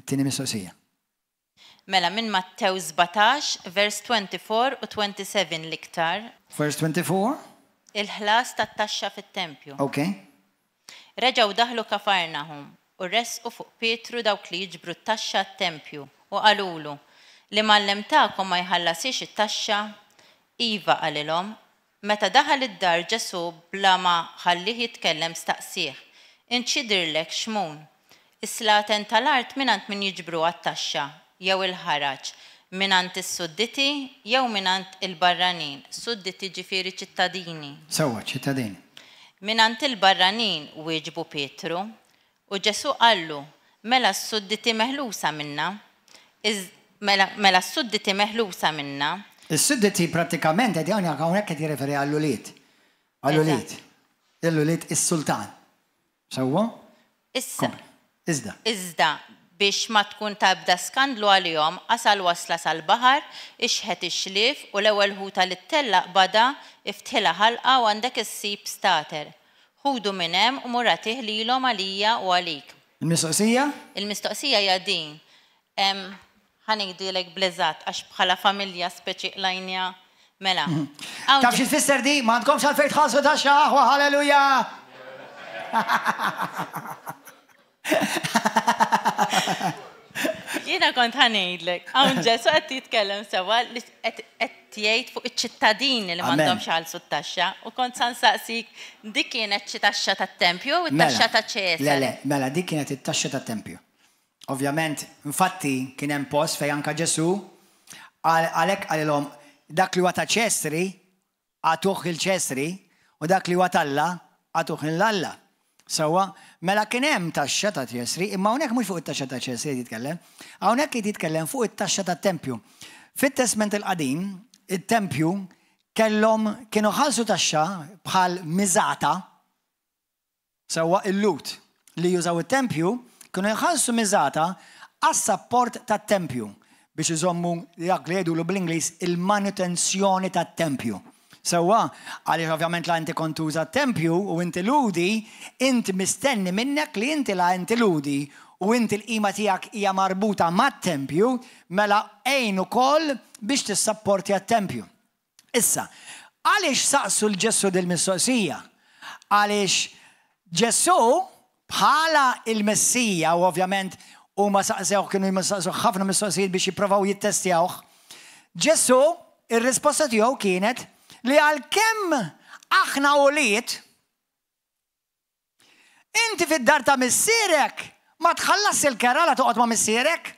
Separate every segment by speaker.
Speaker 1: It-tieni mistoqsija.
Speaker 2: Mela minn Mattew 17, vers 24 u 27 l-iktar.
Speaker 1: Verse 24.
Speaker 2: Il-ħlas tat-taxxa fit-tempju.
Speaker 1: Ok.
Speaker 2: Reġgħu daħlu Kafarnahum u ressqu fuq Pietru dawk li jiġbru t-taxxa għat-tempju u qalulu, L-imgħallem tagħkom ma jħallasiex it-taxxa? Iva, qalilhom. Meta daħal id-dar Ġesù bla ma ħallieh jitkellem staqsieh, Int x'jidhirlek, Xmun? Is-slaten tal-art mingħand min jiġbruha t-taxxa jew il-ħaraġ, mingħand is-sudditi jew mingħand il-barranin? Sudditi ġifieri ċittadini.
Speaker 1: Sewwa, ċittadini.
Speaker 2: Mingħand il-barranin, wieġbu Pietru. U Ġesù qallu, Mela s-sudditi meħlusa minnha. Iż, mela, mela s-sudditi meħlusa minnha.
Speaker 1: Is-sudditi prattikament qed hawnhekk qed jirreferi għall-ulied. Għall-ulied. L-ulied is-sultan. Sewwa?
Speaker 2: Issa.
Speaker 1: Iżda.
Speaker 2: Iżda, biex ma tkun ta' ebda skandlu għalihom, qasa' l-wasla sal-baħar, ixħet ix-xlief, u l-ewwel ħuta li ttella' qbadha, iftħilha ħalqha u għandek issib stater. Ħudu minn hemm u mur agħtih lilhom għalija u għalik.
Speaker 1: Il-mistoqsija?
Speaker 2: Il-mistoqsija hija din. Ħa ngħidhielek bl-eżatt għax bħala familja speċi qlajniha. Mela.
Speaker 1: Hawn Taf xi tfisser di? M'għandkomx għalfejn tħallsu taxxa, aħwa, halleluja!
Speaker 2: Jiena kont ħa ngħidlek, hawn Ġesù qed jitkellem sewwa li qed jgħid fuq iċ-ċittadini li m'għandhomx iħallsu t-taxxa u kont sa nsaqsik dik kienet xi taxxa tat-tempju jew it-taxxa ta' Ċesari?
Speaker 1: Le, le, mela dik kienet it-taxxa tat-tempju. Ovvjament, infatti kien hemm post fejn anke Ġesù għalhekk qalilhom dak li huwa ta' Ċesri Agħtuh lil Ċesri, u dak li huwa t'Alla, agħtuh lil Alla. Sewwa? Mela kien hemm taxxa ta' Ċesri, imma hawnhekk mhux fuq it-taxxa ta' Ċesri qed jitkellem. Hawnhekk qed jitkellem fuq it-taxxa tat-tempju. Fit-Testment il-Qadim, it-tempju kellhom kienu ħallsu taxxa bħal miżata, Sewwa il-Lhud li jużaw it-tempju kienu jħallsu miżata għas-sapport tat-tempju biex iżommu dak li jgħidulu bl-Ingliż il-manutenzjoni tat-tempju. Sewwa, għaliex ovvjament la inti kont tuża t-tempju u inti Lhudi, inti mistenni minnek li inti la inti Lhudi u inti l-qima tiegħek hija marbuta mat-tempju, mela għin ukoll biex tissapportja t-tempju. Issa, għaliex saqsu 'l Ġesù dil-mistoqsija? Għaliex Ġesù, bħala l-Messija, u ovvjament huma saqsewh, kienu jistaqsuh ħafna mistoqsijiet biex jipprovaw jittestjawh, Ġesù, ir-risposta tiegħu kienet li għalkemm aħna ulied, inti fid-dar ta' missierek ma tħallasx il-kera la toqgħod ma' missierek.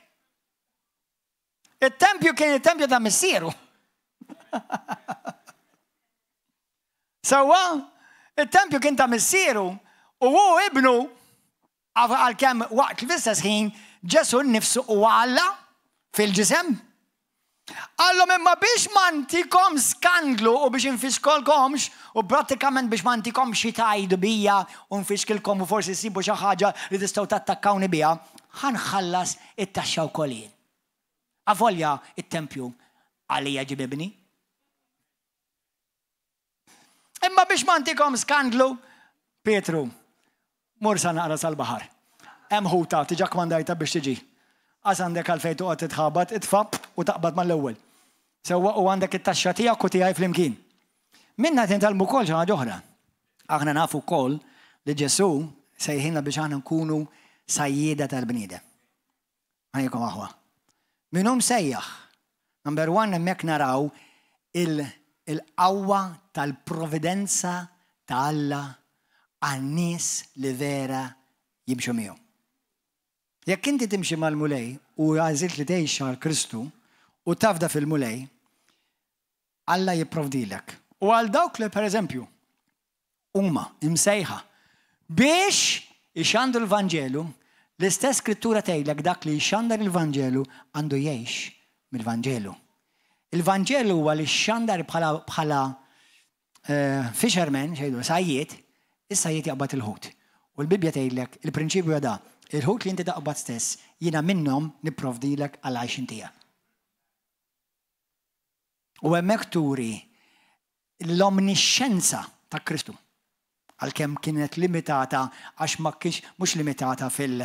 Speaker 1: It-tempju kien it-tempju ta' missieru. Sewwa, it-tempju kien ta' missieru u hu ibnu għalkemm waqt l-istess ħin Ġesu nnifsu huwa Alla fil-ġisem. Qallhom imma biex ma ntikom skandlu u biex infixkolkomx u prattikament biex ma ntikomx xi tgħidu bija u nfixkilkom u forsi ssibu xi ħaġa li tistgħu tattakkawni biha, ħa nħallas it-taxxa wkoll jien. Avolja it-tempju għalija ġie mibni. Imma biex ma ntikom skandlu, Pietru, mur sa naqra sal-baħar. Hemm ħuta tiġa kmandajta biex tiġi. Qas għandek għalfejn toqgħod titħabat, itfa' u taqbad mal-ewwel. Sewwa u għandek it-taxxa tiegħek u tiegħi flimkien. Minna qed nitgħallmu wkoll xi ħaġa oħra. Aħna nafu wkoll li Ġesù sejħilna biex aħna nkunu sajjieda tal-bniedem. Għajkom aħwa. Min hu msejjaħ? Number one hemmhekk naraw il-qawwa tal-providenza ta' Alla għan-nies li vera jimxu miegħu. Jekk inti timxi mal-Mulej u għażilt li tgħix għal Kristu u tafda fil-Mulej, Alla jipprovdilek. U għal dawk li pereżempju huma imsejħa biex ixandru l-Vanġelu, l-istess skrittura tgħidlek dak li jxandar il-Vanġelu għandu jgħix mill-Vanġelu. Il-Vanġelu huwa li xxandar bħala bħala eh, fisherman, xejdu, sajjied, is-sajjied jaqbad il-ħut. U l-Bibbja tgħidlek, il-prinċipju huwa da, il-ħut li inti taqbad stess, jiena minnhom nipprovdilek għal għajxin tiegħek. U hemmhekk turi l-omnixxenza ta' Kristu. Għalkemm kienet limitata għax ma kienx mhux limitata fil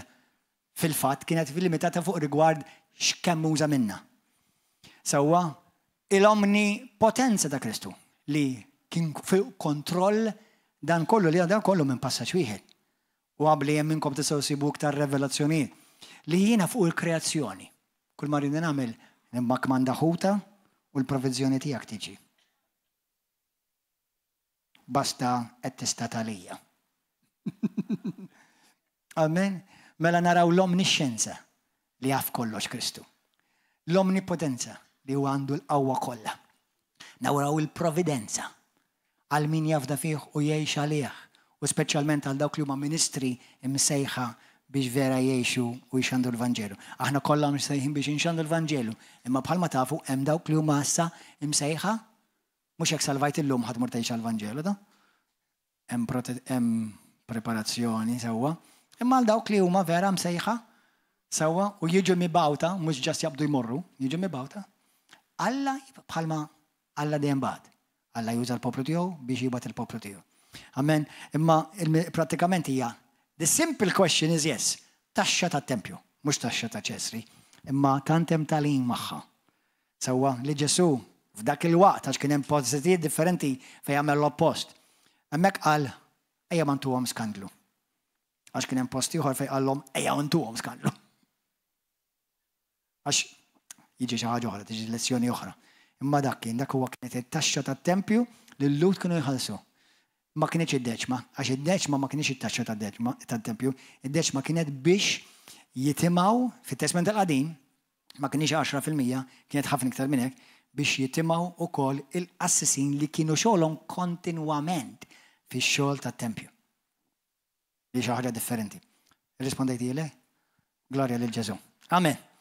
Speaker 1: Fil-fatt kienet limitata fuq rigward x'kemm uża minna. Sewwa, l-omnipotenza ta' Kristu li kien fuq kontroll dan kollu li dan kollu minn passaġġ wieħed. U għabli hemm minnkom tistgħu sibu iktar revelazzjonijiet li jiena fuq il-kreazzjoni. Kull ma rrid nagħmel nikkmanda ħuta u l-proviżjoni tiegħek tiġi. Basta qed tista' talija. Amen. Mela naraw l-omnixxenza li jaf kollox Kristu. L-omnipotenza li huwa għandu l-qawwa kollha. Naraw il-providenza għal min jafda fih u jgħix għalih u speċjalment għal dawk li huma ministri imsejħa biex vera jgħixu u jxandu l-Vanġelu. Aħna kollha msejħin biex inxandu l-Vanġelu, imma bħalma tafu hemm dawk li huma issa imsejħa mhux jekk salvajt illum ħadd mur tgħix għall-Vanġelu da. Hemm preparazzjoni sewwa. Imma għal dawk li huma vera msejħa sewwa u jiġu mibgħuta, mhux just jaqbdu jmorru, jiġu mibgħuta. Alla bħalma Alla dejjem bagħat. Alla juża l-poplu tiegħu biex jibgħat il-poplu tiegħu. Amen. Imma prattikament hija the simple question is yes, taxxa tat-tempju, mhux taxxa ta' Ċesri, imma tant hemm tagħlim magħha. Sewwa li Ġesù f'dak il-waqt għax kien hemm postijiet differenti fejn għamel l-oppost. Hemmhekk qal ejja ma ntuhom skandlu. Għax kien hemm post ieħor fejn qallhom ejja ntuhom skandlu. Għax jiġi xi ħaġa oħra, tiġi lezzjoni oħra. Imma dak kien, dak huwa kienet it-taxxa tat-tempju li l-Lhud kienu jħallsu. Ma kienx id-deċma, għax id-deċma ma kienx it-taxxa tat-tempju, id-deċma kienet biex jitimgħu fit-Testament il-Qadim, ma kienx 10%, kienet ħafna iktar minn hekk, biex jitimgħu wkoll il-qassisin li kienu xogħolhom kontinwament fix-xogħol tat-tempju. Li xi ħaġa differenti. Rispondejt le? Glorja lil Ġesù. Amen.